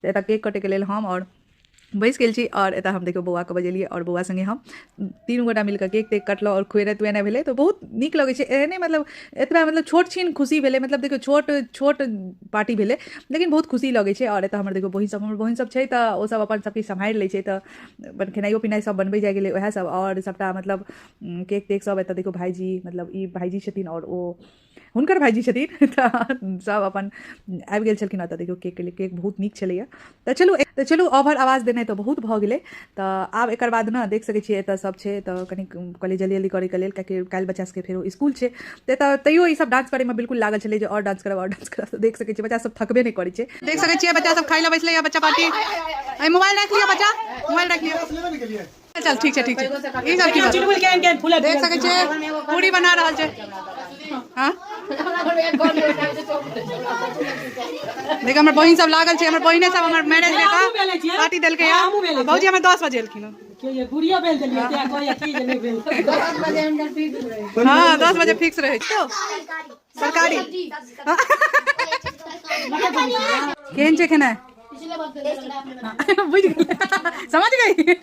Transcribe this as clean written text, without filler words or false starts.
तऽ एतऽ केक कटैके लेल हम आओर बैस गेल छी आओर एतऽ हम देखियौ बौआके बजेलियै आओर बौआ सङ्गे हम तीनू गोटा मिलकऽ केक तेक कटलहुँ आओर खुएनाइ तुएनाइ भेलै तऽ बहुत नीक लगै छै। एहने मतलब एतबा मतलब छोट छिन खुशी भेलै, मतलब देखियौ छोट छोट पार्टी भेलै लेकिन बहुत खुशी लगै छै। आओर एतऽ हमर देखियौ बहिन सब, हमर बहिन सब छै तऽ ओ सब अपन सबकिछु सम्हारि लै छै, तऽ अपन खेनाइयो पिनाइ सब बनबै जाइ गेलै वएह सब। आओर सबटा मतलब केक तेक सब एतऽ देखियौ भाइजी, मतलब ई भाइजी छथिन आओर ओ हुनकर भाइजी छथिन, तऽ सब अपन आबि गेल छलखिन। एतऽ देखियौ केक केलियै, केक बहुत नीक छलैया। तऽ चलू ओवर आवाज देनाइ तऽ बहुत भऽ गेलै। तऽ आब एकर बाद ने देख सकै छियै एतऽ सब छै, तऽ कनि कहलियै जल्दी जल्दी करैके लेल, कियाकि काल्हि बच्चा सबके फेरो स्कूल छै। तऽ एतऽ तैयो ई सब डांस करैमे बिल्कुल लागल छलै जे आओर डांस करब, आओर डांस करब। तऽ देख सकै छियै बच्चा सब थकबे नहि करै छै। देख सकै छियै बच्चा सब खाइ लए बैसलै बच्चा पार्टी। एहि मोबाइल राखि लिअ बच्चा, मोबाइल राखि लिअ। चल ठीक छै, ठीक छै। ई सब की बात? देख सकै छियै पूरी बना रहल छै। हाँ देख, हमर बहिन सब लागल छै, हमर बहिने सब हमर मैरेज डे का पार्टी देलकै। या भौजी हमर 10 बजे एलखिन। गुड़िया बेल देलियै, तें कहैया की जे नहि भेल। हाँ, 10 बजे फिक्स रहै छै। तरकारी केहन छै? खेनाइ बुझि गेलै, समझ गई।